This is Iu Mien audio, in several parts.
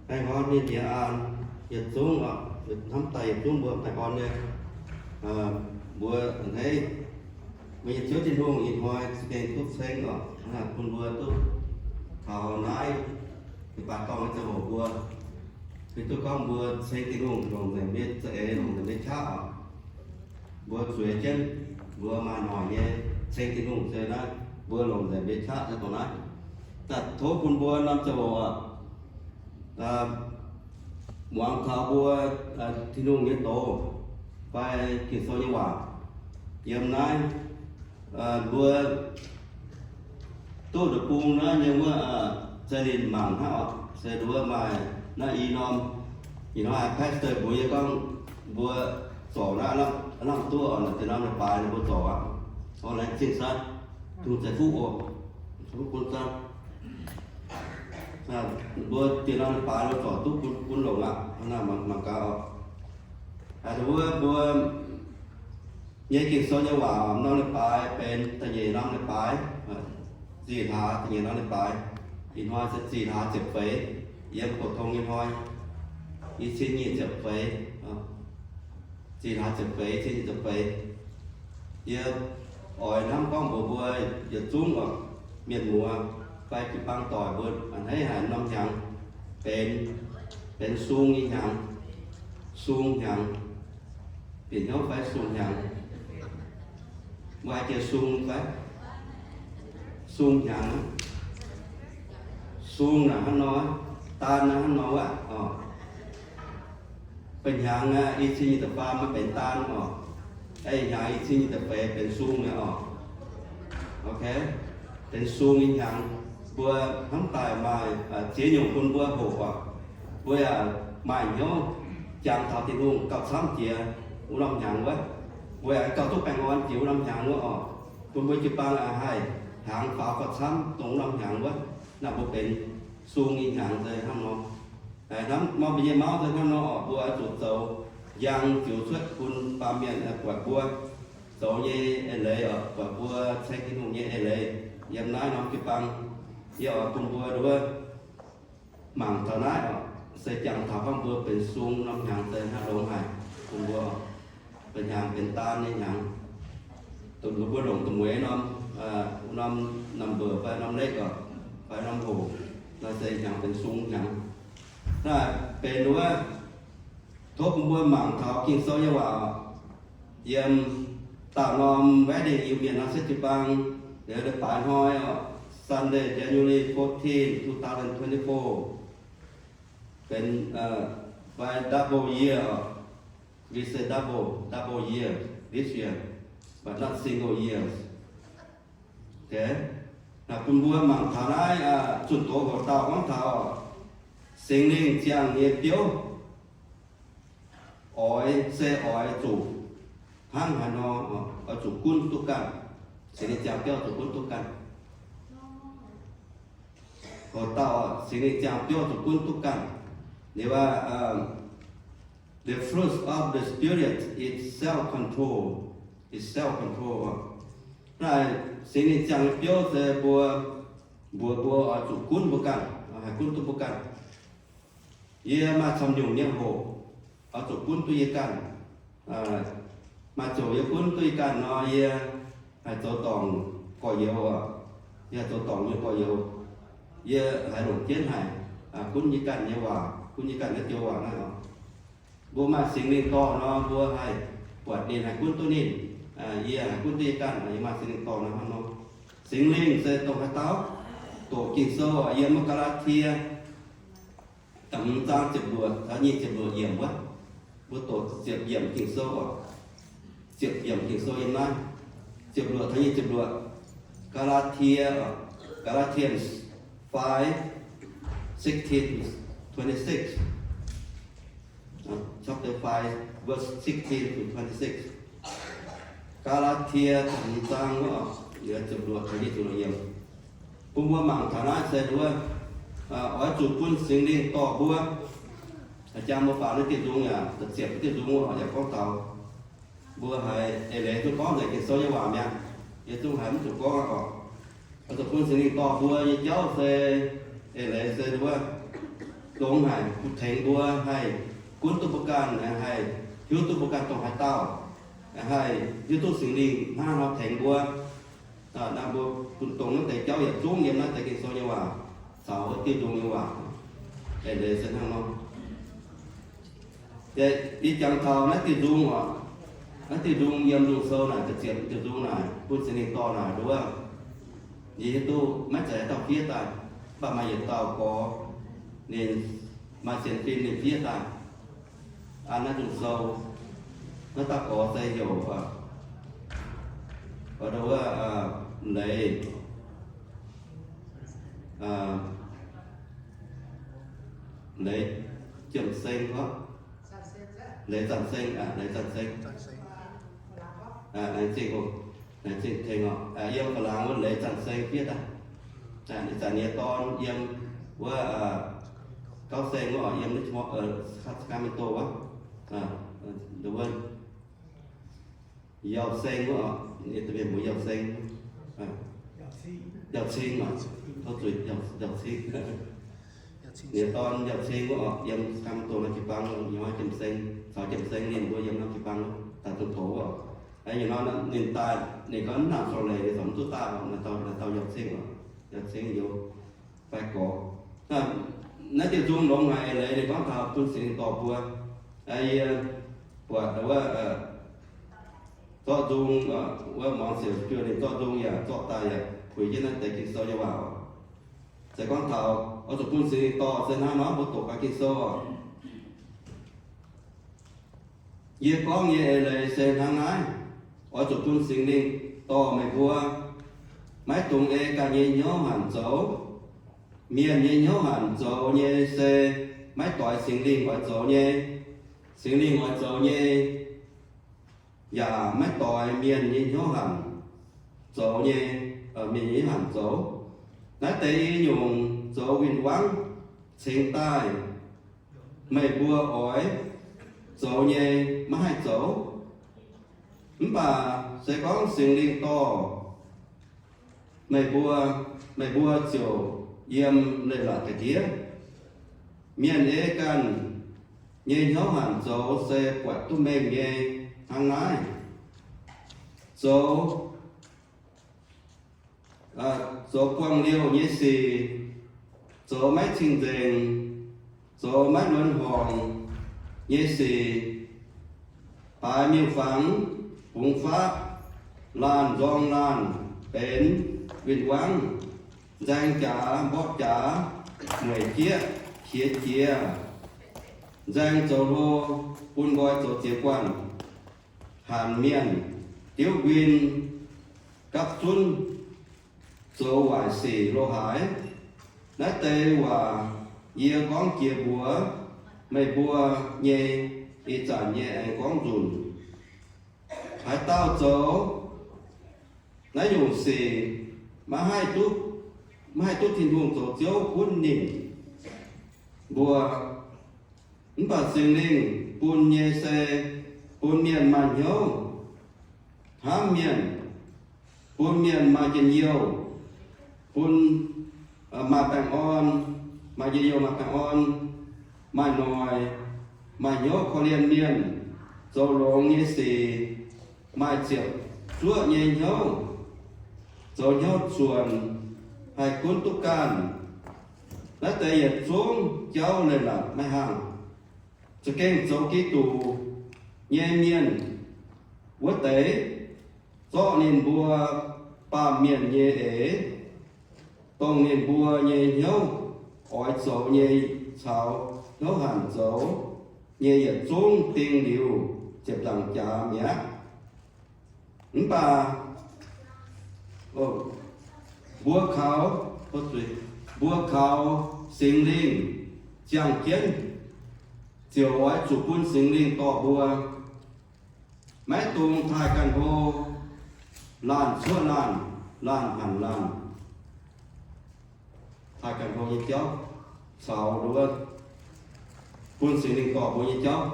Baengh orn nyei jiex an yietc zungv oc, hnamv daaih yietc zungv mbuo baengh orn nyei. Mbuo a'hneiv, meih nyei Ziouv Tin-Hungh ih hnoi za'gengh duqv ceng oc, bun mbuo duqv taux naaiv, baac dorngh nyei ziangh hoc mbuo, mbuo duqv gorngv mbuo ceng Tin-Hungh longc nzengc mbuo nyei za'eix, longc nzengc mbuo nyei qaqv oc. Mbuo zueiz jienv, mbuo maaih noic nyei ceng Tin-Hungh se naaiv, mbuo longc nzengc mbuo nyei qaqv se dongh naaiv. Daaih tov bun mbuo norm ziangh hoc oc, muangx taux mbuo Tin-Hungh nyei doz fai Ging-Sou nyei waac yiem naaiv. Mbuo duqv deic-bung naaiv nyei wuov, za'gengh mangc hnangv oc, se nduov maaih naaiv i norm, ih hnoi pastor mbuox yie gorngv mbuo zorc naaiv lamh duqv oc, deix norm leiz-baaix ninh mbuo zorc aqv. Oc, laengz zingh saah, Tin-Hungh ceix fuqv oc, ceix fuqv bun saah. Mbuo deix norm leiz-baaix mbuo zorc duqv bun longx aqv, mangc gaax oc. Wuov mbuo nyei Ging-Sou nyei waac norm leiz-baaix benx da'nyeic norm leiz-baaix, zih hlaax da'nyeic norm leiz-baaix. Ih hnoi se zih hlaax ziepc feix, yiem pou-tong nyei hnoi, i cin nyic ziepc feix, zih hlaax ziepc feix, i cin nyic ziepc feix. Yie oix hnamv gorngv mbuox mbuo yietc zungv oc, mienh muoz fai jiu-baang doic mbuo a'hneiv haic norm hnyangx benx, benx sung nyei hnyangx, sung hnyangx, bieqc hnyouv fai sung hnyangx. Mbuo haiz jiex sung fai? Sung hnyangx. Sung naaic hnangv nor, daan naaiv hnangv nor wuov oc. Ba'hnyangx naaiv i cin nyic ziepc faam maiv benx daan oc. Aengx hnyangx i cin nyic ziepc feix benx sung nyei oc. Ok, benx sung nyei hnyangx. Mbuo hnamv daaih maaih ziex nyungc bun mbuo hoqc oc. Mbuo yaac maaih hnyouv jangx taux Tin-Hungh gauh camv jiex wuov norm hnyangx wuov. Mbuo yaac gauh duqv baengh orn jiex wuov norm hnyangx wuov oc. Bun mbuo jiu-baang haih hnyangx faaux gauh camv dongh wuov norm hnyangx wuov. Naaiv mbuo benx sung nyei hnyangx se hnangv nor. Hnamv mbuo nyei mauv se hnangv nor oc, mbuo oix zuqc zoux njang ziux cuotv bun baamh mienh buatc mbuo zoux nyei eix leiz oc, buatc mbuo ceng Tin-Hungh nyei eix leiz yiem naaiv norm jiu-baang. Yie oix bun mbuo nduov mangc taux naaiv oc, se jangx taux gorngv mbuo benx sung norm hnyangx se hnangv longx haic bun mbuo oc. Ba'hnyangx benx daan nyei hnyangx. Dongh mbuo longc da'mueiz norm, norm number fai norm leqv oc, fai norm hoc, naaiv se hnyangx benx sung hnyangx. Naaiv benx wuov, tov bun mbuo mangc taux Ging-Sou nyei waac oc. Yiem daauh norm wedding Iu-Mienh nor se jiu-baang, liuz leiz-baaix hnoi oc, Sunday, January fourteen, two thousand twenty-four. Benx fai double year oc. We say double, double year this year, but not single years. Ok. Naaiv bun mbuo mangc taux naaiv zunh doz hoc dauh gorngv taux Singx Lingh ziangh nyei biouv oix, se oix zuqc hnangv haaix nor, oix zuqc gunv duqv ganh. Singx Lingh ziangh biouv zuqc gunv duqv ganh. Hoc dauh Singx Lingh ziangh biouv zuqc gunv duqv ganh. Liuz aqv, the fruit of the Spirit is self-control, is self-control. Naaiv Singx Lingh ziangh nyei biouv se mbuo, mbuox mbuo oix zuqc gunv mbuo ganh, haih gunv duqv mbuo ganh. Yie maaih camv nyungc nyei hoc oix zuqc gunv duqv yie ganh. Maaih ziouc yie gunv duqv yie ganh nor, yie haih zoux dorngc gorx-youz oc. Yie haih zoux dorngc nyei gorx-youz. Yie haiz longc jienv haic, gunv yie ganh nyei waac, gunv yie ganh naaiv joux waac naaiv oc. Mbuo maaih Singx Lingh dorh nor, mbuo haih buatc ninh haih gunv duqv ninh. Yie haih gunv duqv yie ganh, yie maaih Singx Lingh dorh nor hnangv nor. Singx Lingh se dongh haaix dauh? Doqc Ging-Sou oc, yiem wuov Gaa^laa^tie da'hmz zaang ziepc luoqc taux nyic ziepc luoqc yiemc wuov. Mbuo doqc ziepc yiemc Ging-Sou oc. Ziepc yiemc Ging-Sou yiem naaiv, ziepc luoqc taux nyic ziepc luoqc. Gaa^laa^tie, Galatians five, sixteen to twenty-six. Chapter five, verse sixteen to twenty-six. Gaa^laa^tie da'hmz zaang wuov, ziepc luoqc taux nyic ziepc luoqc yiemc. Bun mbuo mangc taux naaiv se wuov, oix zuqc bun Singx Lingh dorh mbuo. Jang mbuo faaux naaiv diuh nzung yaac ziepc diuh nzung wuov yaac gorngv taux mbuo haiz eix leiz zungv gorngv nzengc Ging-Sou nyei waac mi'aqv. Yie zungv haiz mv zuqc gorngv aqv oc. Oix zuqc bun Singx Lingh dorh mbuo nyei jauv se eix leiz se wuov, longx haic, tengx mbuo haih gunv duqv mbuo ganh, haih hiuv duqv mbuo ganh dongh haaix dauh, haih hiuv duqv Singx Lingh hnangv nor tengx mbuo. Naaiv mbuo bun dongh naaiv deix jauv yietc zungv yiem naaiv deix Ging-Sou nyei waac caux wuov diuh nzung nyei waac, eix leiz se hnangv nor. Yie jangx taux naaiv diuh nzung oc. Naaiv diuh nzung yiem nzung sou naaic, ziepc diuh nzung naaic, bun Singx Lingh dorh naaic nduov. Yie hiuv duqv maiv zeiz haaix dauh fiev daaih, mv baac maaih yietc dauh gorx ninh maaih sienx fim ninh fiev daaih an naaiv nzung sou. Naaiv dauh gorx se heuc, wuov, Leiz, Leiz Jiem Seng, Leiz Zanc Seng, Leiz Zanc Seng, Leiz Zingh, Leiz Zingh Tengx oc. Yiem Faa-laangc wuov Leiz Zanc Seng fiev daaih. Ih zanc nyei dorn yiem wuov Gauv Seng wuov, yiem Sacramento wuov, wuov Yauh Seng wuov, mbuox Yauh Seng, Yauh Cing, tov zuiz, Yauh Cing. Ninh dorn Yauh Cing wuov, yiem Sacramento norm jiu-baang, yiem Jiem Seng, caux Jiem Seng ninh mbuo yiem norm jiu-baang daaih zunh doz wuov. Ih hnoi ninh daaih, ninh gorngv mv nangc Salt Lake, ninh mv duqv daaih, naaiv dauh Yauh Cing oc, Yauh Cing youz fai gorx. Naaiv diuh nzung longx haic eix leiz, ninh gorngv taux bun Singx Lingh dorh mbuo. Yie buatc wuov zorqv nzung, wuov muangx siouc juoh ninh zorqv nzung yaac zorqv daaih yaac puix jienv naaiv deix Ging-Sou nyei waac oc. Se gorngv taux oix zuqc bun Singx Lingh dorh se hnangv nor mbuo doqc gaax Ging-Sou oc. Yie gorngv nyei eix leiz se hnangv naaiv, oix zuqc bun Singx Lingh dorh meih mbuo. Maiv dungx ei ganh nyei hnyouv hanc zoux. Mienh nyei hnyouv hanc zoux nyei se maiv doix Singx Lingh oix zoux nyei. Singx Lingh oix zoux nyei yaac maiv doix mienh nyei hnyouv hanc zoux nyei, mienh nyei hnyouv hanc zoux. Naaiv deix i nyungc zoux win-wangv cingx daaih, meih mbuo oix zoux nyei maiv haih zoux. Mv baac se gorngv Singx Lingh dorh meih mbuo, meih mbuo ziouc yiem leiz-latc ga'ndiev. Mienh ei ganh nyei hnyouv hanc zoux se buatc duqv mengh nyei hnangv naaiv. Zoux, zoux buangh liouh nyei sic, zoux maiv cing-nzengc, zoux maiv luonx horngc nyei sic, baaix miuc-fangx, bungx faqv, laanh nzorng laanh benx win-wangv, nzaeng jaax mborqv jaax, mueic jieqv qiex jiez, nzaeng zoux hlo, bun nqoi zoux ziex guanh, hanc mienh, diuv nquin, gapv zunv, zoux waaic sic lo haaix. Naaiv deix waac yie gorngv jiex mbuox meih mbuo nyei, ih zanc yie aengx gorngv nzunc. Haaix dauh zoux naaiv nyungc sic, maiv haih duqv, maiv haih duqv Tin-Hungh zoux Ziouv gunv ninh mbuo. Mv baac Singx Lingh bun nyei se bun mienh maaih hnyouv hnamv mienh, bun mienh maaih njien-youh, bun maaih baengh orn, maaih njien-youh maaih baengh orn, maaih noic, maaih hnyouv korv-lienh mienh, zoux longx nyei sic, maaih ziepc zuoqv nyei hnyouv, zoux hnyouv zuonc, haih gunv duqv ganh. Naaiv deix yietc zungv jauv leiz-latc maiv haangh. Za'gengh zoux Giduc nyei mienh wuov deix, zorqv ninh mbuo baamh mienh nyei eix, dongh ninh mbuo nyei hnyouv oix zoux nyei caux hnyouv hanc zoux nyei yietc zungv ding liuz ziepc nzaangc jaax mi'aqv. Mv baac mbuo kaux, mbuo kaux Singx Lingh ziangh jienv, ziouc oix zuqc bun Singx Lingh dorh mbuo. Maiv dungx taaih ganh hlo, laanh cuoqv laanh, laanh hanc laanh. Taaih ganh hlo nyei jauv caux nduov bun Singx Lingh dorh mbuo nyei jauv.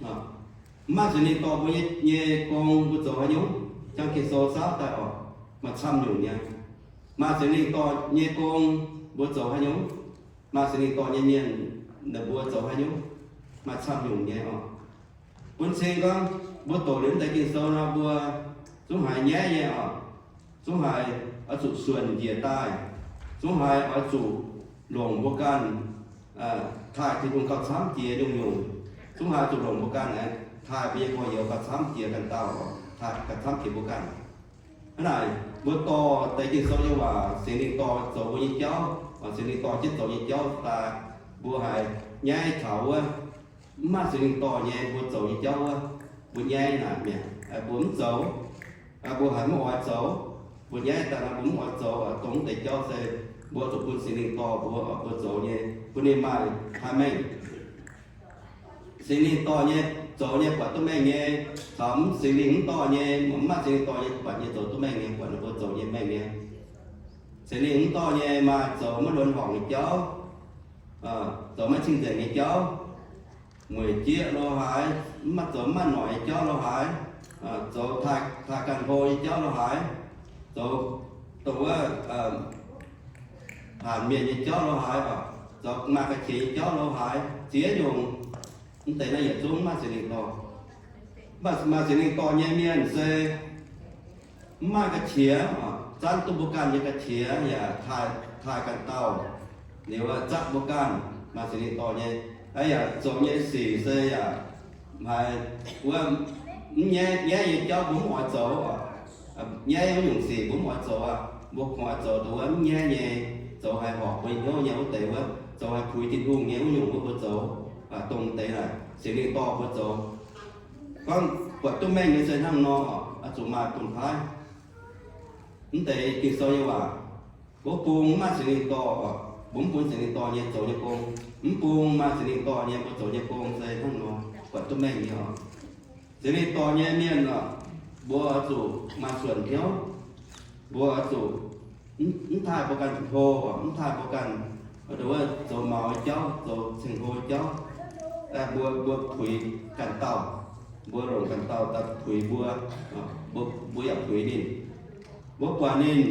Mv maaih Singx Lingh dorh mbuo nyei gong, mbuo zoux haaix nyungc? Jangx Ging-Sou saauv daaih oc, maaih camv nyungc nyei. Maaih Singx Lingh dorh nyei gong, mbuo zoux haaix nyungc? Maaih Singx Lingh dorh nyei mienh, ninh mbuo zoux haaix nyungc, maaih camv nyungc nyei oc. Bun cing gorngv mbuo doqc liuz mv deix Ging-Sou nor, mbuo zungv haiz nyaiv nyei oc. Zungv haiz oix zuqc suonc njiec daaih, zungv haiz oix zuqc longc mbuo ganh taaih Tin-Hungh gauh camv jiex nyungc-nyungc, zungv haiz zuqc longc mbuo ganh aengx taaih mbuo nyei gorx-youz gauh camv jiex ganh dauh, taaih gauh camv jiex mbuo ganh. Hnangv naaic, mbuo dorh deix Ging-Sou nyei waac, Singx Lingh dorh zoux mbuo nyei jauv, Singx Lingh dorh jienv zoux nyei jauv daaih, mbuo haiz nyaiv taux wuov. Mv maaih Singx Lingh dorh nyei mbuo zoux nyei jauv wuov, mbuo nyaiv naaic mi'aqv, mbuo mv zoux, mbuo haiz mv oix zoux. Mbuo nyaiv daaih nor mbuo mv oix zoux, dongh mv deix jauv se mbuo zuqc bun Singx Lingh dorh mbuo, mbuo zoux nyei, bun ninh maaih haih mengh. Singx Lingh dorh nyei, zoux nyei buatc duqv mengh nyei, caux mv Singx Lingh mv dorh nyei, mv maaih Singx Lingh dorh nyei buatc nyei zoux duqv mengh nyei, buatc ninh mbuo zoux nyei mengh nyei. Singx Lingh mv dorh nyei maaih zoux maiv luonx horngc nyei jauv, zoux maiv cing-nzengc nyei jauv, mueic jieqv lo haaix, mv maaih zoux maiv noic nyei jauv lo haaix, zoux taaih ganh hlo nyei jauv lo haaix, zoux dongh wuov paanc mienh nyei jauv lo haaix, zoux maaih ga'qiex nyei jauv lo haaix, ziex nyungc. Mv deix naaiv yietc zungv mv maaih Singx Lingh dorh. Mv baac maaih Singx Lingh dorh nyei mienh se mv maaih ga'qiex, zanv duqv mbuo ganh nyei ga'qiex yaac taaih ganh dauh, liuz zatv mbuo ganh, maaih Singx Lingh dorh nyei. Yaac zoux nyei sic se yaac haiz wuov, mv nyaiv, nyaiv nyei jauv mbuo mv oix zoux, nyaiv wuov nyungc sic mbuo mv oix zoux aqv, mbuo kungx oix zoux dongh wuov mv nyaiv nyei, zoux haih horpc mbuo nyei hnyouv nyei wuov deix wuov, zoux haih puix Tin-Hungh nyei wuov nyungc wuov mbuo zoux. Dongh deix naaic Singx Lingh dorh mbuo zoux. Gorngv buatc duqv mengh nyei se hnangv nor, oix zuqc maaih bun paaiv. Mv deix Ging-Sou nyei waac, wuov bung mv maaih Singx Lingh dorh, mbuo mv bun Singx Lingh dorh nyei zoux nyei gong. Mv bung maaih Singx Lingh dorh nyei mbuo zoux nyei gong se hnangv nor, buatc duqv mengh nyei oc. Singx Lingh dorh nyei mienh oc, mbuo oix zuqc maaih suonc hnyouv, mbuo oix zuqc mv taaih mbuo ganh hlo, mv taaih mbuo ganh, wuov zoux maux nyei jauv, zoux ceng-hlo nyei jauv. Mbuo, mbuo puix ganh dauh, mbuo longc ganh dauh daaih puix mbuo, mbuo yaac puix ninh. Mbuo buatc ninh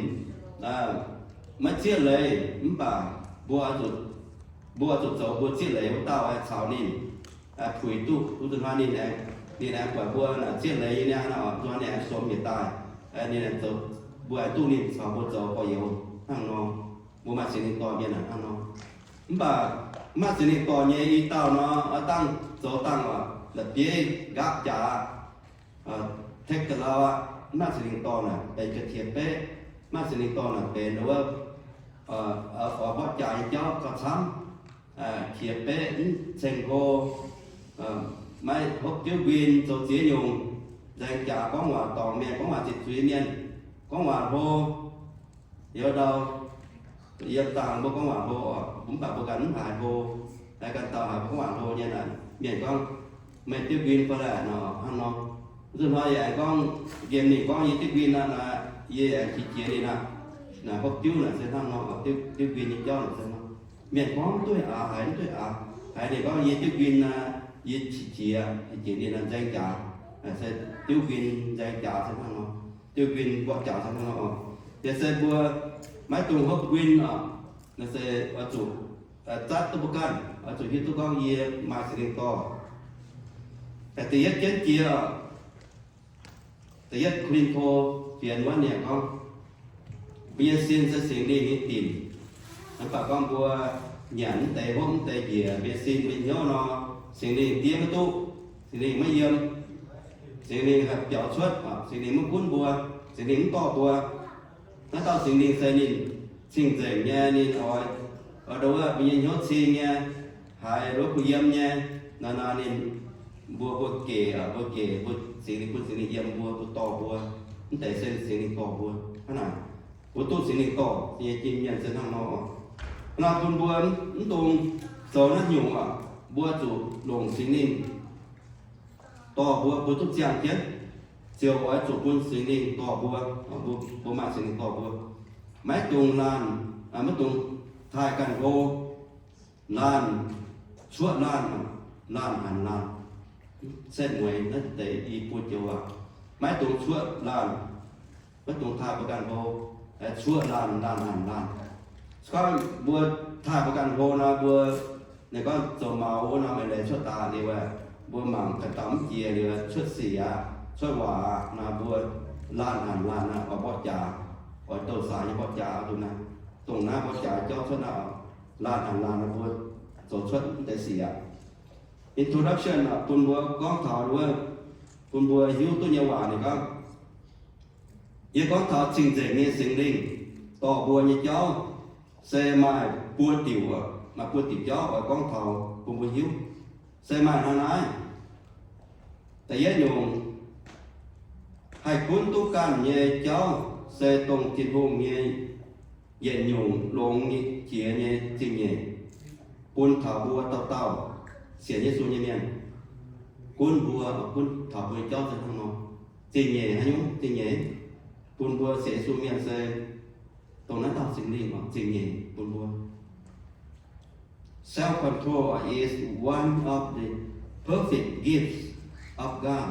maiv zieqv leiz mv baac mbuo, mbuo zuqc zoux mbuo zieqv leiz wuov dauh caux ninh puix duqv. Wuov zanc hnoi ninh aengx, ninh aengx buatc mbuo naaic zieqv leiz nyei niaa, wuov zanc hnoi ninh aengx suom yietc daaih, ninh aengx zoux, mbuo aengx duqv ninh caux mbuo zoux gorx-youz hnangv nor. Mbuo maaih Singx Lingh dorh mienh hnangv nor. Mv baac mv maaih Singx Lingh dorh nyei i dauh nor, dangh zoux dangh la'bieiv nqaapv jaax, tekv ga'lau aqv. Mv maaih Singx Lingh dorh naaic benx ga'qiex beqv. Mv maaih Singx Lingh dorh naaic benx wuov, oix mborqv jaax nyei jauv gauh camv, qiex beqv, mv ceng-hlo, maiv hopv diuv nquin, zoux ziex nyungc, nzaeng jaax, gorngv waac dorngc mienh, gorngv waac ziqc zuiz mienh, gorngv waac hlo. Youz ndau, yiem dangh mbuo gorngv waac hlo oc, mv baac mbuo ganh mv haiz hlo, haiz ganh dauh haiz mbuo gorngv waac hlo nyei naaic, mienh gorngv, meih diuv nquin fai laaic nor, hnangv nor. Wuov zanc hnoi yie aengx gorngv nqemh ninh gorngv yie diuv nquin aqv naaic, yie aengx qiex jiez ninh aqv. Naaic hopv diuv naaic se hnangv nor, diuv nquin nyei jauv naaic se hnangv. Mienh gorngv mv duqv aax, haiz mv duqv aax, haiz ninh gorngv yie diuv nquin aqv, yie qiex jiez, qiex jiez ninh naaic nzaeng jaax, se diuv nquin nzaeng jaax se hnangv nor. Diuv nquin mborqv jaax se hnangv nor. Yaac se mbuo maiv dungx hopv nquin oc. Naaiv se oix zuqc zatv duqv mbuo ganh, oix zuqc hiuv duqv gorngv yie maaih Singx Lingh dorh. Da'yietv jienv jiex, da'yietv Ko^lin^to fienx wuov ninh gorngv, mbuo nyei sin se Singx Lingh nyei dinc. Mv baac gorngv mbuo nyanc mv deix, hopv mv deix njiec, mbuo nyei sin, mbuo nyei hnyouv nor, Singx Lingh diev maiv duqv, Singx Lingh maiv yiem, Singx Lingh haih biaux cuotv, Singx Lingh maiv gunv mbuo, Singx Lingh mv dorh mbuo. Naaiv dauh Singx Lingh se ninh cing-nzengc nyei, ninh oix, oix ndongc wuov mbuo nyei hnyouv cing nyei, haiz ndongc wuov kuh yiem nyei. Naaiv, naaiv ninh, mbuo, mbuo gec, mbuo gec, mbuo Singx Lingh, bun Singx Lingh yiem mbuo, bun dorh mbuo. Mv deix se Singx Lingh dorh mbuo. Hnangv naaic, mbuo duqv Singx Lingh dorh nyei jiex mienh se hnangv nor. Hnangv nor bun mbuo mv dungx zoux naaiv nyungc oc. Mbuo zuqc longc Singx Lingh dorh mbuo, mbuo duqv ziangh jienv, ziouc oix zuqc bun Singx Lingh dorh mbuo, mbuo, mbuo maaih Singx Lingh dorh mbuo. Maiv dungx laanh, maiv dungx taaih ganh hlo, laanh, cuoqv laanh, laanh hanc laanh. Setv mueiz naaiv deix i buo joux waac, maiv dungx cuoqv laanh, maiv dungx taaih mbuo ganh hlo, cuoqv laanh, laanh hanc laanh. Se gorngv mbuo taaih mbuo ganh hlo nor, mbuo Ninh gorngv zoux maux wuov norm eix leiz cuotv daaih liuz, mbuo mangc gaax dauh mv jiex liuz cuotv sic aqv, cuotv waac aqv, naaiv mbuo laanh hanc laanh oix mborqv jaax, oix douh saax nyei mborqv jaax oix duqv naaiv. Dongh naaiv mborqv jaax jauv cuotv naaiv, laanh hanc laanh mbuo zoux cuotv mv deix sic aqv. Introduction bun mbuo gorngv taux wuov, bun mbuo hiuv duqv nyei waac ninh gorngv, yie gorngv taux cing-nzengc nyei Singx Lingh dorh mbuo nyei jauv se maaih buo diuc, maaih buo diuc jauv oix gorngv taux bun mbuo hiuv. Se maaih hnangv naaiv. Da'yietv nyungc, haih gunv duqv ganh nyei jauv se dongh Tin-Hungh nyei yietc nyungc longx jiex nyei zingh nyeic bun taux mbuo dauh dauh sienx Yesu nyei mienh. Gunv mbuo, gunv taux mbuo nyei jauv se hnangv nor. Zingh nyeic haaix nyungc? Zingh nyeic bun mbuo sienx Yesu mienh se dongh naaiv dauh Singx Lingh oc, zingh nyeic bun mbuo. Self-control is one of the perfect gifts of God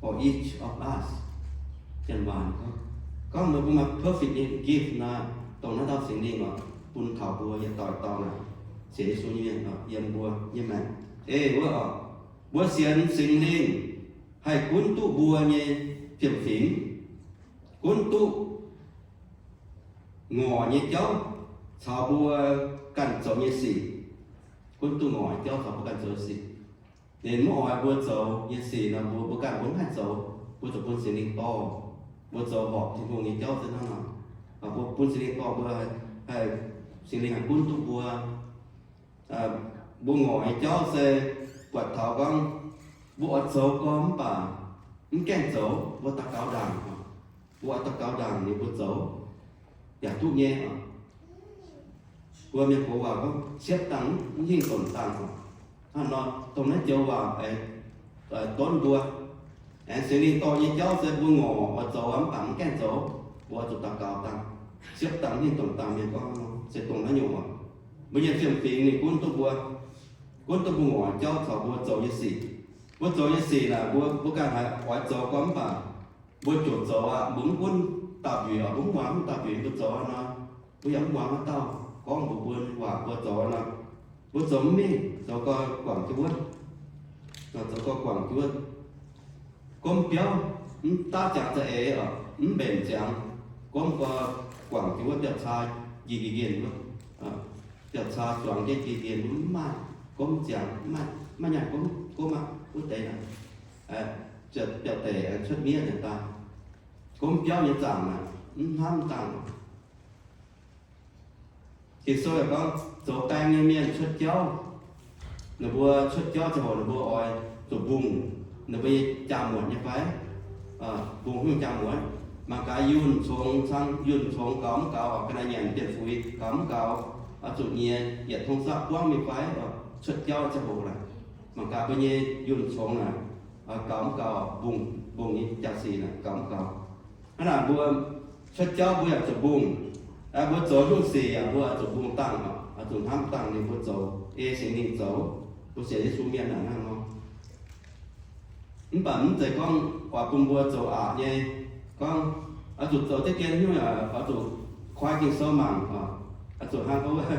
for each of us. Janx waac gorngv, gorngv mbuo maaih perfect nyei gift naaiv, dongh naaiv dauh Singx Lingh oc, bun taux mbuo yietc dauh dauh naaic, sienx Yesu nyei mienh oc, yiem mbuo nyei maengc. Ei wuov oc, mbuo sienx Singx Lingh haih gunv duqv mbuo nyei fiem-fingx, gunv duqv ngorc nyei jauv caux mbuo ganh zoux nyei sic, gunv duqv ngorc nyei jauv caux mbuo ganh zoux nyei sic. Ninh mv oix mbuo zoux nyei sic nor, mbuo, mbuo ganh mbuo mv haih zoux, mbuo zuqc bun Singx Lingh dorh mbuo zoux horpc Tin-Hungh nyei jauv se hnangv nor. Mbuo bun Singx Lingh dorh mbuo haih, Singx Lingh haih gunv duqv mbuo. Mbuo ngorc nyei jauv se buatc taux gorngv mbuo oix zoux gorngv mv baac mv gaengh zoux, mbuo daux gaux ndaangc. Mbuo oix daux gaux ndaangc liuz mbuo zoux yaac duqv nyei oc. Mbuo mienh gox waac gorngv siepv dangh mv hingh donx dangh oc. Hnangv nor dongh naaiv joux waac donv mbuo. Aengx Singx Lingh dorh nyei jauv se mbuo ngorc oix zoux mv baac mv gaengh zoux, mbuo zuqc daux gaux dangh. Siepv dangh hingh donx dangh mienh gorngv se dongh naaiv nyungc oc. Mbuo nyei fiem-fingx ninh gunv duqv mbuo, gunv duqv mbuo ngorc jauv caux mbuo zoux nyei sic. Mbuo zoux nyei sic naaic mbuo, mbuo ganh haiz oix zoux gorngv mv baac mbuo ziouc zoux aqv. Mbuo mv gunv dauh njuic oc, mbuo mv muangx dauh njuic mbuo zoux nor, mbuo yaac mv muangx haaix dauh gorngv mbuox mbuo waac mbuo zoux nor, mbuo zoux mv mingh, zoux gau guangc jienv wuov, zoux gau guangc jienv wuov. Gomv biauv mv daav ziangx za'eix oc, mv mbenc ziangx, gomv gau guangc jienv wuov biauv-caa njiec nqienh nqienh wuov, biauv-caa zuangx jienv njiec nqienh nqienh wuov mv maaih, gomv ziangx mv maaih, mv maaih nyaanh gomv, gomv aqv wuov deix naaic. Biauv-deic cuotv miev daaih, gomv biauv nyei zaangc naaic mv hnamv dangh. Ging-Sou yaac gorngv zoux baeng nyei mienh cuotv jauv, ninh mbuo cuotv jauv ziangh hoc ninh mbuo oix zuqc mbungh ninh mbuo nyei jaa-muotc nyei fai? Mbungh haaix nyungc jaa-muotc? Mangc gaax yunh congx cang, yunh congx gaux mv gaux, ga'naaiv nyanc bienh fuix gaux mv gaux, oix zuqc nyiex yietc tong sapv buangv mingh fai? Cuotv jauv ziangh hoc naaic, mangc gaax mbuo nyei yunh congx naaic gaux mv gaux, mbungh, mbungh nyei jaa-sic naaic gaux mv gaux. Hnangv naaic mbuo cuotv jauv mbuo yaac zuqc mbungh. Mbuo zoux nyungc sic yaac mbuo zuqc mbungh dangh, zuqc hnamv dangh ninh mbuo zoux, ei Singx Lingh zoux. Mbuo sienx Yesu mienh naaic hnangv nor. Mv baac mv zeiz gorngv oix bun mbuo zoux aqc nyei, gorngv oix zuqc zoux deix dien nyungc, oix zuqc koi Ging-Sou mangc, oix zuqc hnangv gorngv wuov,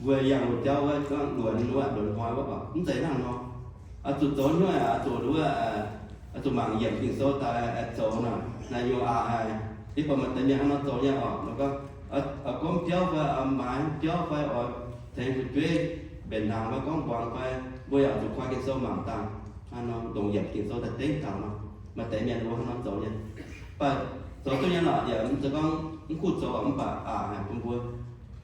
wuov yangh wuov jauv wuov, gorngv luonx wuov, luonx hnoi wuov, mv zeiz hnangv nor. Oix zuqc zoux nyungc, oix zuqc wuov, oix zuqc mangc yiemc Ging-Sou daaih zoux naaic, naaiv nyungc aqc haic. Yie buatc maaih deix mienh hnangv nor zoux nyei oc. Gorngv, oix gomv biauv fai, oix maaiz biauv fai, oix tengx fu'jueiv mbenc hnaangx fai gorngv mbuangz fai, mbuo yaac zuqc koi Ging-Sou mangc dangh, hnangv nor longc yiemc Ging-Sou daaih dengv taux nor. Maaih deix mienh mbuo hnangv nor zoux nyei. Mv baac zoux duqv nyei lorqc, yaac mv zeiz gorngv mv kuv zoux, mv baac aqc haic bun mbuo.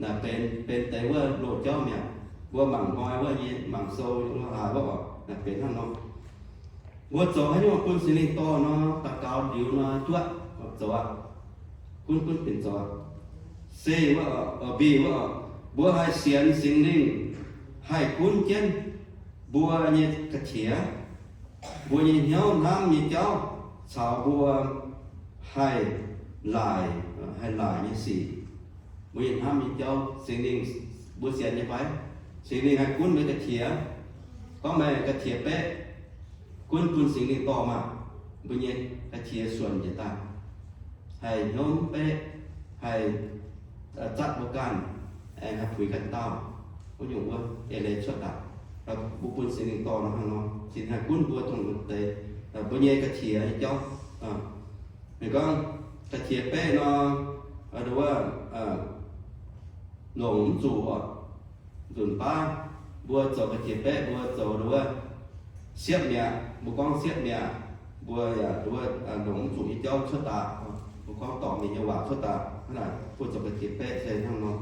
Naaic benx, benx deix wuov loz-jauv mi'aqv. Mbuo mangc hnoi wuov nyei, mangc sou haaix wuov oc, naaic benx hnangv nor. Mbuo zoux haaix nyungc bun Singx Lingh dorh nor, daux gaux liuz nor, juatv zoux aqv. Gunv gunv benx zoux aqv. Se wuov, obey wuov, mbuo haih sienx Singx Lingh haih gunv jienv mbuo nyei ga'qiex, mbuo nyei hnyouv hnamv nyei jauv, caux mbuo haih laaic, haih laaic nyei sic. Mbuo nyei hnamv nyei jauv, Singx Lingh, mbuo sienx nyei fai? Singx Lingh haih gunv meih ga'qiex. Gorngv meih ga'qiex beqv, gunv bun Singx Lingh dorh maah, mbuo nyei ga'qiex suonc njiec daaih, haih hnyouv mv beqv, haih zatv mbuo ganh, aengx haih puix ganh dauh. Wuov nyungc wuov eix leiz cuotv daaih. Mbuo bun Singx Lingh dorh nor hnangv nor, Singx Lingh haih gunv mbuo dongh deix mbuo nyei ga'qiex nyei jauv. Ninh gorngv ga'qiex beqv nor, nduov, longc mv zuqc oc. Nzunc baav mbuo zoux ga'qiex beqv, mbuo zoux nduov siepv mi'aqv. Mbuo gorngv siepv mi'aqv, mbuo yaac nduov longc mv zuqc nyei jauv cuotv daaih. Mbuo gorngv dorngc mienh nyei waac cuotv daaih, hnangv naaic mbuo zoux ga'qiex beqv se hnangv nor.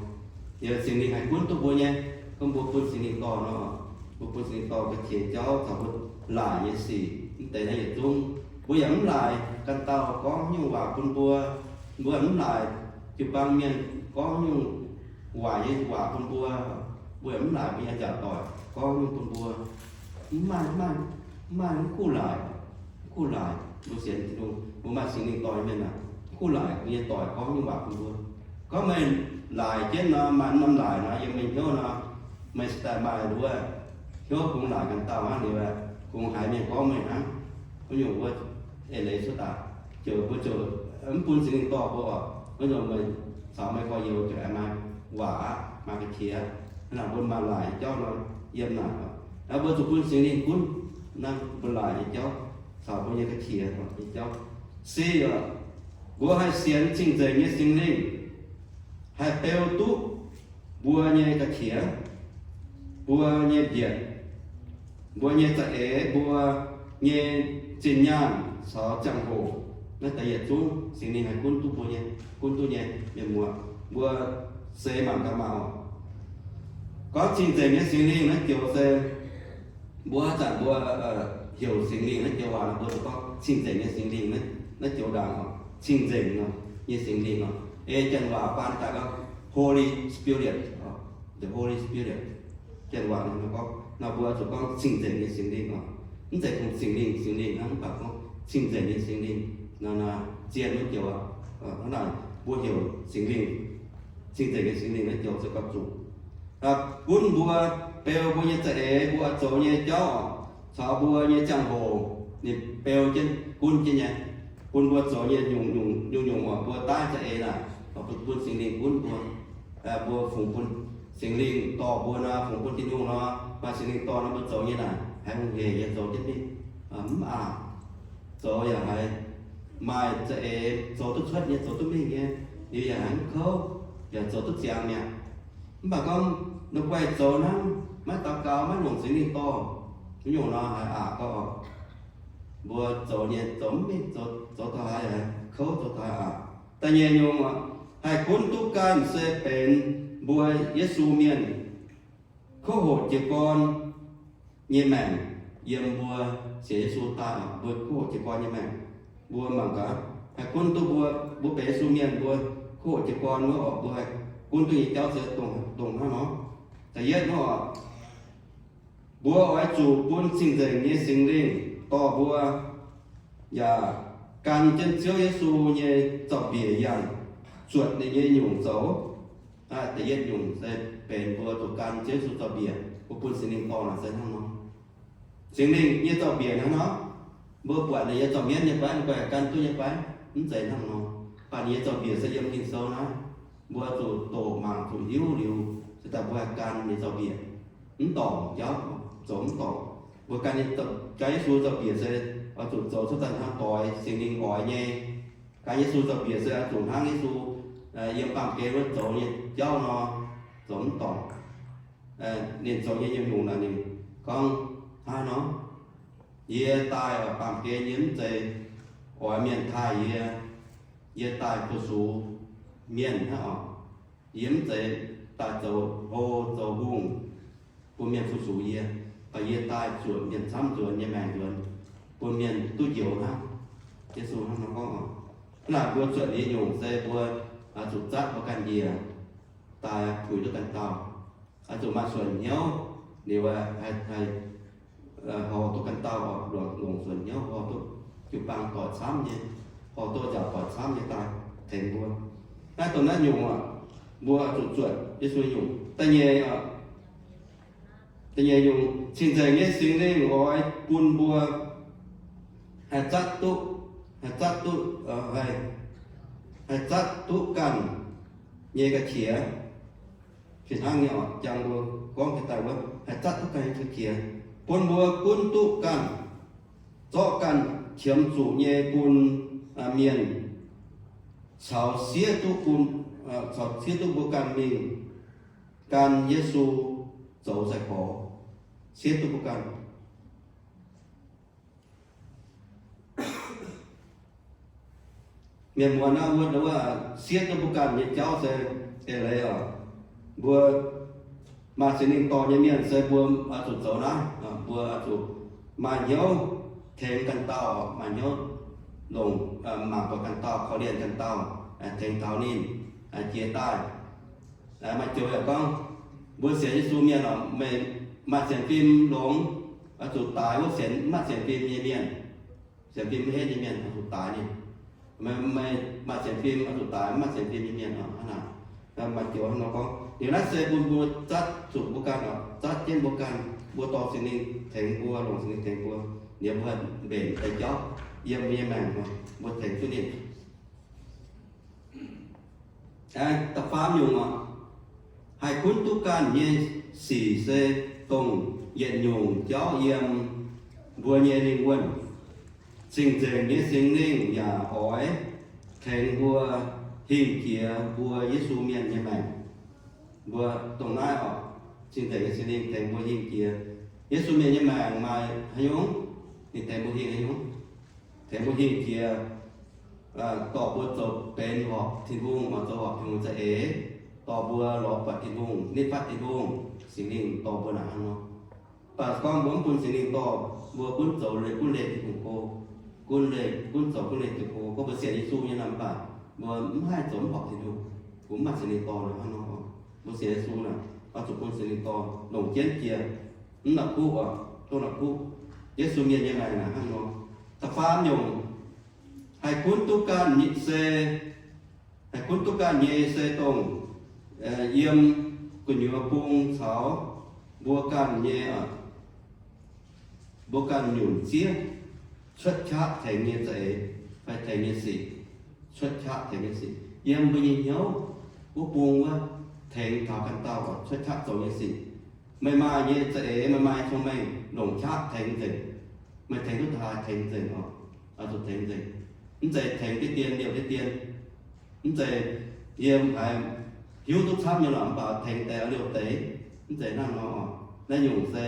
Liuz Singx Lingh haih gunv duqv mbuo nyei, gorngv mbuo bun Singx Lingh dorh nor, mbuo bun Singx Lingh dorh ga'qiex jauv caux mbuo laaic nyei sic mv deix naaiv yietc zungv. Mbuo yaac mv laaic ganh dauh gorngv nyungc waac bun mbuo. Mbuo mv laaic jiu-baang mienh gorngv nyungc waaic nyei waac bun mbuo. Mbuo yaac mv laaic mbuo nyei nzaangc doic gorngv nyungc bun mbuo. Mv maaih, mv maaih, mv maaih, mv kuv laaic, mv kuv laaic. Mbuo sienx Tin-Hungh, mbuo maaih Singx Lingh dorh mienh aac, mv kuv laaic mbuo nyei doic gorngv nyungc waac bun mbuo. Gorngv meih laaic jienv nor, maaih norm laaic nor, yiem meih hnyouv nor, meih daaih maaih nduov hnyouv kungx laaic ganh dauh hnangv liuz, kungx haiz mienh gorngv meih hnangv. Wuov nyungc wuov eix leiz cuotv daaih, ziouc mbuo ziouc mv bun Singx Lingh dorh mbuo oc. Wuov nyungc meih caux meih gorx-youz ziouc aengx maaih waac aqv, maaih ga'qiex. Hnangv naaic mbuo maaih laaic nyei jauv nor, yiem naaic oc. Naaiv mbuo zuqc bun Singx Lingh gunv naaiv mbuo laaic nyei jauv caux mbuo nyei ga'qiex nyei jauv. Se oc, mbuo haih sienx cing-nzengc nyei Singx Lingh haih beu duqv mbuo nyei ga'qiex, mbuo nyei mbietc, mbuo nyei za'eix, mbuo nyei zinh nyaanh caux ziangh hoc. Naaiv deix yietc zungv Singx Lingh haih gunv duqv mbuo nyei, gunv duqv nyei, mienh muoz. Mbuo seix mangc gaax maah oc. Gorngv cing-nzengc nyei Singx Lingh naaiv joux se mbuo haaix zanc mbuo heuc Singx Lingh naaiv joux waac nor, mbuo zuqc gorngv cing-nzengc nyei Singx Lingh naaiv joux ndaangc oc. Cing-nzengc nor, nyei Singx Lingh nor, ei janx waac baan daaih gorngv Holy Spirit, the Holy Spirit. Janx waac nor gorngv, nor mbuo zuqc gorngv cing-nzengc nyei Singx Lingh oc. Mv zeiz kungx Singx Lingh, Singx Lingh hnangv, mv baac gorngv cing-nzengc nyei Singx Lingh nor, nor zien wuov joux oc. Hnangv naaic mbuo heuc Singx Lingh, cing-nzengc nyei Singx Lingh naaiv joux se gauh zuqc gunv mbuo, beu mbuo nyei za'eix, mbuo zoux nyei jauv oc, caux mbuo nyei ziangh hoc, ninh beu jienv gunv jienv nyei, bun mbuo zoux nyei nyungc-nyungc oc, mbuo daaih za'eix naaic, bun Singx Lingh gunv mbuo. Mbuo fungx bun Singx Lingh dorh mbuo nor, fungx bun Tin-Hungh nor, maaih Singx Lingh dorh nor, mbuo zoux nyei naaic haiz hungh hec nyei zoux jienv mingh, mv aqc. Zoux yaac haiz maaih za'eix zoux duqv cuotv nyei, zoux duqv mingh nyei, liuz yaac haiz mv kouv, yaac zoux duqv ziangx mi'aqv. Mv baac gorngv ninh guaih zoux hnangv, maiv daux gaux, maiv longc Singx Lingh dorh, wuov nyungc nor haiz aqc gauh oc. Mbuo zoux nyei zoux mv mingh, zoux taux haaix yaac haiz kouv, zoux taux haaix aqc. Da'nyeic nyungc, haih gunv duqv ganh se benx mbuo Yesu mienh kuv hoqc jiez gorn nyei maengc. Yiem mbuo sienx Yesu daaih, mbuo kuv hoqc jiez gorn nyei maengc. Mbuo mangc gaax, haih gunv duqv mbuo, mbuo benx Yesu mienh, mbuo kuv hoqc jiez gorn wuov oc, mbuo haih gunv duqv nyei jauv se dongh hnangv nor. Da'yietv nor, mbuo oix zuqc bun cing-nzengc nyei Singx Lingh dorh mbuo, yaac gan jienv Ziouv Yesu nyei zaux-mbiec yangh, zuotc ninh nyei nyungc zoux. Da'yietv nyungc se benx mbuo zuqc gan Ziouv Yesu zaux-mbiec, mbuo bun Singx Lingh dorh naaic se hnangv nor. Singx Lingh nyei zaux-mbiec hnangv nor, mbuo buatc ninh nyei zaux-mienv nyei fai, ninh guaih gan duqv nyei fai? Mv zeiz hnangv nor. Mv baac ninh nyei zaux-mbiec se yiem Ging-Sou naaiv. Mbuo zuqc doqc mangc, zuqc hiuv liuz, se daaih mbuo haih gan ninh zaux-mbiec. Mv dorngc jauv, zoux mv dorngc. Mbuo gan ninh, gan Yesu zaux-mbiec se oix zuqc zoux cuotv daaih hnangv doix Singx Lingh oix nyei. Gan Yesu zaux-mbiec se oix zuqc hnangv Yesu yiem baamh gen wuov zoux nyei jauv nor, zoux mv dorngc. Ninh zoux nyei nyungc-nyungc naaic ninh gorngv hnangv nor, yie daaih baamh gen yie mv zeiz oix mienh taaih yie, yie daaih fu-sux mienh hnangv oc. Yie mv zeiz daaih zoux hlo zoux hungh bun mienh fu-sux yie, baac yie daaih zuotc mienh camv nzuonx nyei maengc nzuonx, bun mienh duqv njoux hnangv. Yesu hnangv nor gorngv oc. Hnangv naaic mbuo zuotc nyei nyungc se mbuo zuqc zatv mbuo ganh njiec daaih puix duqv ganh dauh. Oix zuqc maaih suonc hnyouv liuz, haih horpc duqv ganh dauh oc, longc suonc hnyouv horpc duqv jiu-baang doic camv nyei, horpc duqv nziaauc doic camv nyei daaih tengx mbuo. Naaiv dongh naaiv nyungc oc, mbuo zuqc zuotc Yesu nyungc. Da'nyeic oc, da'nyeic nyungc, cing-nzengc nyei Singx Lingh oix bun mbuo haih zatv duqv, haih zatv duqv, haih zatv duqv ganh nyei ga'qiex. Fih hnangv nyei oc, jangx mbuo gorngv jiex daaih wuov, haih zatv duqv ganh nyei qiex, bun mbuo gunv duqv ganh, zorqv ganh qiemx zuqc nyei bun mienh caux siev duqv bun, caux siev duqv mbuo ganh mingh gan Yesu zoux sai-gorx, siev duqv mbuo ganh. Mienh muonz naaiv wuov, wuov siev duqv mbuo ganh nyei jauv se eix leiz oc. Mbuo maaih Singx Lingh dorh nyei mienh se mbuo oix zuqc zoux naaiv, mbuo oix zuqc maaih hnyouv tengx ganh dauh, maaih hnyouv longc, mangc buatc ganh dauh, korv-lienh ganh dauh, tengx taux ninh jiex daaih. Maaih joux yaac gorngv, mbuo sienx Yesu mienh oc, meih maaih sienx fim longx, oix zuqc daix wuov sienx, mv maaih sienx fim nyei mienh. Sienx fim maiv henv nyei mienh oix zuqc daix ninh. Meih, meih maaih sienx fim oix zuqc daix mv maaih sienx fim nyei mienh oc. Hnangv naaic, maaih joux hnangv nor gorngv. Liuz naaiv se bun mbuo zatv zuqc mbuo ganh oc, zatv jienv mbuo ganh, mbuo dorh Singx Lingh tengx mbuo, longc Singx Lingh tengx mbuo. Liuz mbuo mbenc deix jauv yiem mbuo nyei maengc, mbuo tengx duqv ninh. Da'faam nyungc oc, haih gunv duqv ganh nyei sic se dongh yietc nyungc jauv yiem mbuo nyei lingh wuonh. Cing-nzengc nyei Singx Lingh yaac oix tengx mbuo hingh jiex mbuo Yesu mienh nyei maengc. Mbuo dongh naaiv oc, cing-nzengc nyei Singx Lingh tengx mbuo hingh jiex. Yesu mienh nyei maengc maaih haaix nyungc, ninh tengx mbuo hingh haaix nyungc? Tengx mbuo hingh jiex, dorh mbuo zoux benx horpc Tin-Hungh, oix zoux horpc Tin-Hungh za'eix, dorh mbuo lorz buatc Tin-Hungh, nitv fatv Tin-Hungh, Singx Lingh dorh mbuo naaic hnangv nor. Mv baac gorngv mbuo mv bun Singx Lingh dorh, mbuo gunv zoux leih, gunv leih Tin-Hungh go, gunv leih, gunv zoux gunv leih Tin-Hungh go, gorngv mbuo sienx Yesu nyei nor, mv baac mbuo mv haih zoux mv horpc Tin-Hungh, mbuo mv maaih Singx Lingh dorh nor hnangv nor. Mbuo sienx Yesu naaic, oix zuqc bun Singx Lingh dorh longc jienv jiex mv nor kuv oc, duqv nor kuv. Yesu mienh nyei maengc naaic hnangv nor. Da'faam nyungc, haih gunv duqv ganh nyei se, haih gunv duqv ganh nyei se dongh yiem gu'nyuoz bung caux mbuo ganh nyei, mbuo ganh nyunc zieqv cuotv qaqv tengx nyei za'eix fai tengx nyei sic, cuotv qaqv tengx nyei sic yiem mbuo nyei hnyouv wuov bung wuov, tengx taux ganh dauh cuotv qaqv zoux nyei sic. Meih maaih nyei za'eix, meih maaih nyei cong-mengh, longc qaqv tengx nzengc. Meih tengx duqv taaih tengx nzengc oc. Oix zuqc tengx nzengc. Mv zeiz tengx diqv dien liouh diqv dien. Mv zeiz yie haiz hiuv duqv camv nyei lorqc, mv baac tengx deix oix liouh deix. Mv zeiz hnangv nor oc. Naaiv nyungc se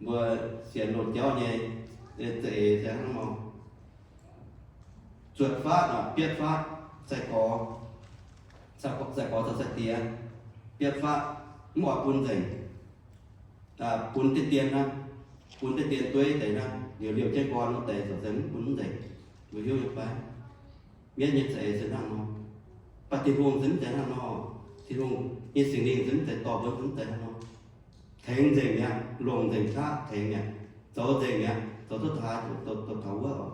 mbuo sienx loz-jauv nyei za'eix se hnangv nor. Zuotc fatv, bietv fatv, sai-gorx, sai-gorx caux sai-diex, bietv fatv, mv oix bun nzengc. Bun diqv dien hnangv, bun diqv dien dueiv deix hnangv, liouh liouh jienv gorn wuov deix zoux se mv bun mv nzengc. Mbuo hiuv nyei fai? Mienv nyei za'eix se hnangv nor. Mv baac Tin-Hungh se mv zeiz hnangv nor. Tin-Hungh nyei Singx Lingh se mv zeiz dorh mbuo, mv zeiz hnangv nor. Tengx nzengc mi'aqv, longc nzengc qaqv tengx mi'aqv, zoux nzengc mi'aqv, zoux duqv taaih, zoux taux wuov oc.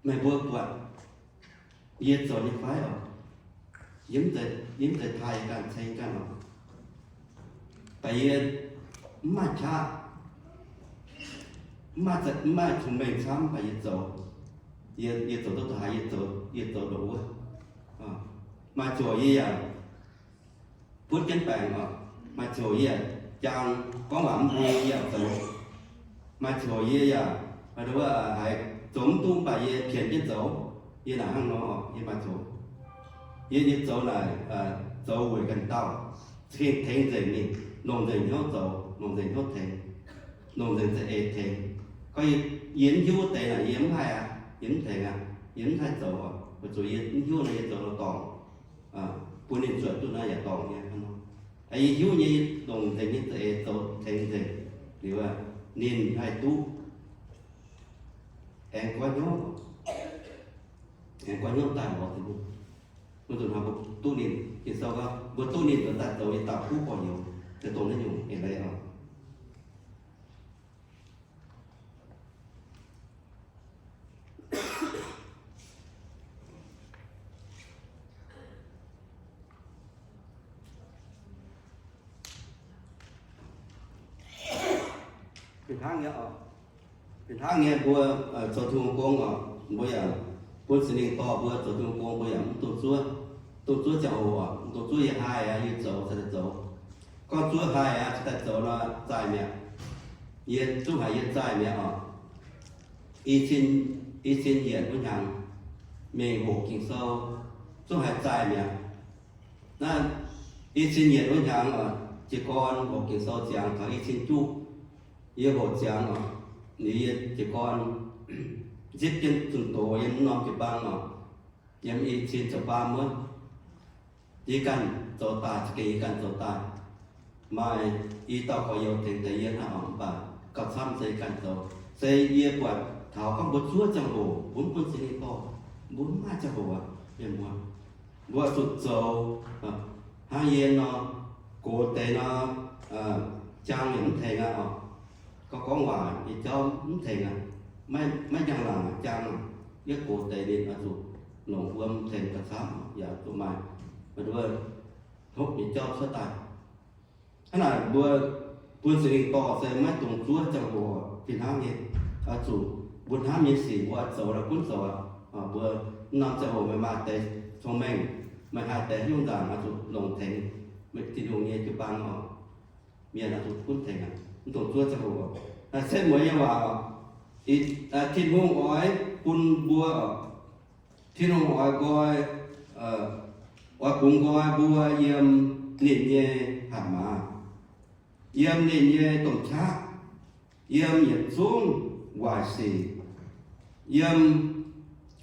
Meih mbuo buatc yie zoux nyei fai oc? Yie mv zeiz taaih ganh, ceng ganh oc. Baac yie mv maaih qaqv, mv maaih, mv maaih cong-mengh camv, baac yie zoux, yie, yie zoux duqv taaih, yie zoux, yie zoux ndongc wuov. Maaih ziouc yie yaac butv jienv baengc oc. Maaih ziouc yie yaac jaang, gorngv waac mv bun yie yaac zoux. Maaih ziouc yie yaac, haaix, zoux mv duqv baac yie pienx jienv zoux. Yie naaic hnangv nor oc, yie maaih ziouc, yie, yie zoux naaic, zoux weic ganh dauh, za'gengh tengx nzengc ninh, longc nzengc hnyouv zoux, longc nzengc hnyouv tengx, longc nzengc za'eix tengx. Gorngv yie, yie mv hiuv wuov deix naaic yie mv haih aqv, yie mv tengx aqv, yie mv haih zoux oc. Weic zuqc yie mv hiuv nor yie zoux nor dorngc, bun ninh zuotc duqv naaiv yaac dorngc nyei hnangv nor. Yie hiuv nyei, yie longc nzengc nyei za'eix zoux tengx nzengc liuz, ninh haih duqv aengx goiv hnyouv, aengx goiv hnyouv daaih lorz Tin-Hungh. Mbuo zuqc hnamv mbuo duqv ninh. Ging-Sou gorngv mbuo duqv ninh nzuonx daaih zoux nyei dauh kuv gorx-youz, se dongh naaiv nyungc eix leiz oc. Fih hnangv nyei oc. Fih hnangv nyei mbuo zoux Tin-Hungh gong oc, mbuo yaac bun Singx Lingh dorh mbuo zoux Tin-Hungh gong, mbuo yaac mv dungx zuov, dungx zuov ziangh hoc oc. Dongh zuov yie haih aqv, yie zoux cingx daaih zoux. Gorngv zuov haih aqv, cingx daaih zoux nor, zaih mi'aqv. Yie zungv haiz yie zaih mi'aqv oc. I cin, i cin yietc wuov hnyangx mingh hoqc Ging-Sou, zungv haiz zaih mi'aqv. Naaiv i cin yietc wuov hnyangx oc, jiez gorn hoqc Ging-Sou ziangx taux i cin juqv, yie hoqc ziangx oc, liuz yie jiez gorn nzipv jienv zunh doz yiem norm jiu-baang oc, yiem i cin ziepc faam wuov, yie ganh zoux daaih, za'gengh yie ganh zoux daaih. Maaih i dauh gorx-youz tengx deix yie hnangv oc, mv baac gauh camv se yie ganh zoux. Se yie buatc taux gorngv mbuo zuov ziangh hoc, mbuo mv bun Singx Lingh dorh, mbuo mv maaih ziangh hoc aqv, mienh muoz. Mbuo zuqc zoux hnangv yie nor, gox deix nor, jaang yaac mv tengx aqv oc. Gorngv gorngv waac nyei jauv mv tengx aqv. Maiv, maiv njang-laangc jaang, yie gox deix ninh oix zuqc longc wuom tengx gauh camv, yaac zuqc maaih, maaih nduov hopv nyei jauv cuotv daaih. Hnangv naaic mbuo bun Singx Lingh dorh se maiv dungx zuov ziangh hoc fih hnangv nyei. Oix zuqc mbuo hnamv nyei sic mbuo oix zoux la'gunv zoux aqv. Mbuo mv norm ziangh hoc meih maaih deix cong-mengh, meih haih deix haaix nyungc nzaangc oix zuqc longc tengx meih Tin-Hungh nyei jiu-baang oc. Mienh oix zuqc gunv tengx aqv, mv dungx zuov ziangh hoc. Setv mueiz nyei waac oc, Tin-Hungh oix bun mbuo oc, Tin-Hungh oix nqoi, oix bungx nqoi mbuo yiem ninh nyei hatc maaz, yiem ninh nyei domh qaqv, yiem yietc zungv waaic sic, yiem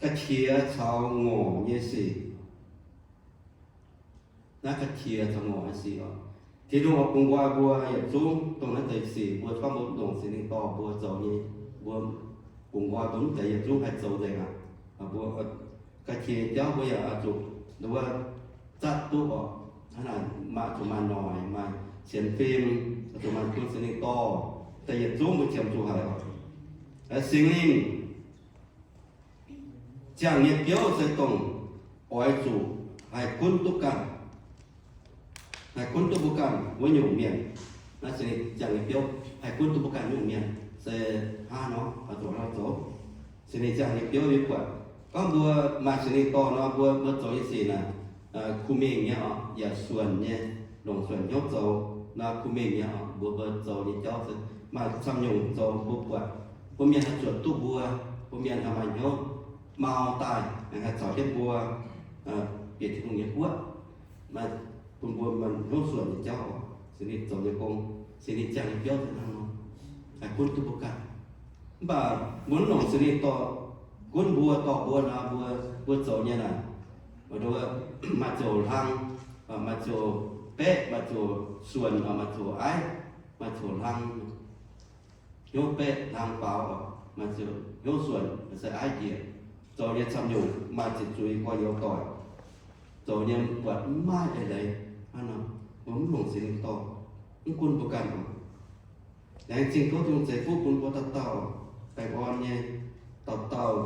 ga'qiex caux ngorc nyei sic. Naaiv ga'qiex caux ngorc nyei sic oc, Tin-Hungh oix bungx nqoi mbuo yietc zungv dongh naaiv deix sic mbuo gorngv mbuo longc Singx Lingh dorh mbuo zoux nyei, mbuo bungx nqoi mbuo mv deix yietc zungv haih zoux nzengc aqv. Mbuo ga'qiex jauv mbuo yaac oix zuqc nduov zatv duqv oc. Hnangv naaic maaih zuqc maaih noic, maaih sienx fim, zuqc maaih bun Singx Lingh dorh, da'yietc zungv mbuo qiemx zuqc haic oc. Singx Lingh ziangh nyei biouv se dongh oix zuqc haih gunv duqv ganh, haih gunv duqv mbuo ganh wuov nyungc mienh. Naaiv Singx Lingh ziangh nyei biouv haih gunv duqv mbuo ganh nyungc mienh se hnangv nor, oix zuqc hnangv nor zoux. Singx Lingh ziangh nyei biouv yie buatc gorngv mbuo maaih Singx Lingh dorh nor, mbuo, mbuo zoux nyei sic naaic, kuh mingh nyei oc, yaac suonc nyei, longc suonc hnyouv zoux. Naaiv kuh mingh nyei oc, mbuo, mbuo zoux nyei jauv se maaih camv nyungc zoux mbuo buatc, mbuo mienh haih zuotc duqv mbuo, mbuo mienh haih maaih hnyouv mau daaih, haih caux jienv mbuo bieqc Tin-Hungh nyei guoqv. Maaih bun mbuo maaih hnyouv suonc nyei jauv oc. Singx Lingh zoux nyei gong, Singx Lingh ziangh nyei biouv se hnangv nor, haih gunv duqv mbuo ganh. Mv baac mbuo mv longc Singx Lingh dorh, gunv mbuo, dorh mbuo nor, mbuo, mbuo zoux nyei naaic, maaih ziouc hlang, maaih ziouc beqv, maaih ziouc suonc, maaih ziouc aiv, maaih ziouc hlang, hnyouv beqv hlang faaux, maaih ziouc hnyouv suonc, se aiv njiec. Zoux nyei camv nyungc maaih ziqc zuiz gorx-youz doic, zoux nyei buatc mv maaih eix leiz. Hnangv nor, mbuo mv longc Singx Lingh dorh, mv gunv mbuo ganh oc. Laengz zingh tov Tin-Hungh ceix fuqv bun mbuo dauh dauh baengh orn nyei, dauh dauh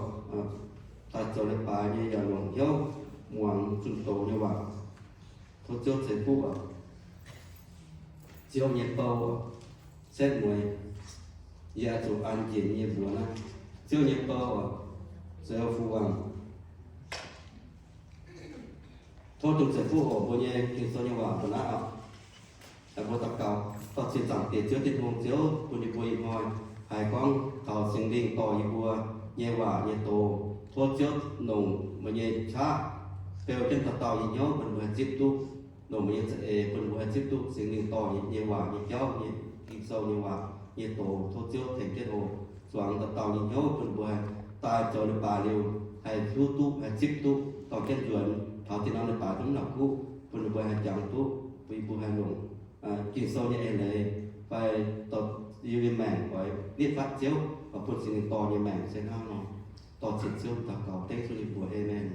daaih zoux leiz-baaix nyei yaac longc hnyouv muangx zunh doz nyei waac. Tov Ziouv ceix fuqv oc. Ziouv nyei bou oc, setv mueiz yie oix zuqc an njiec nyei mbuox naaiv. Ziouv nyei bou oc, Ziouv fu-wangh. Tov Tin-Hungh ceix fuqv oc. Mbuo nyei Ging-Sou nyei waac mbuo naaiv oc. Mbuo daux gaux. Dorh cing zaangc diex Ziouv Tin-Hungh, Ziouv bun yie mbuo ih hnoi haiz gorngv taux Singx Lingh dorh yie mbuo nyei waac nyei doz. Tov Ziouv longc meih nyei qaqv beu jienv dauh dauh nyei hnyouv, bun mbuo haih zipv duqv, longc meih nyei za'eix bun mbuo haih zipv duqv Singx Lingh dorh nyei waac nyei jauv nyei, Ging-Sou nyei waac nyei doz. Tov Ziouv tengx jienv oc. Zuangx dauh dauh nyei hnyouv bun mbuo haih daaih zoux leiz-baaix liuz haih hiuv duqv, haih zipv duqv, dorh jienv nzuonx taux zinh norm leiz-baaix zungv mv la'kuqv, bun mbuo haih jangx duqv, bun mbuo haih longc Ging-Sou nyei eix leiz fai dorh yie nyei maengc oix nitv fatv Ziouv, oix bun Singx Lingh dorh nyei maengc se hnangv nor. Dorh cing Ziouv daux gaux dengv Ziouv nyei mbuox. Aamen.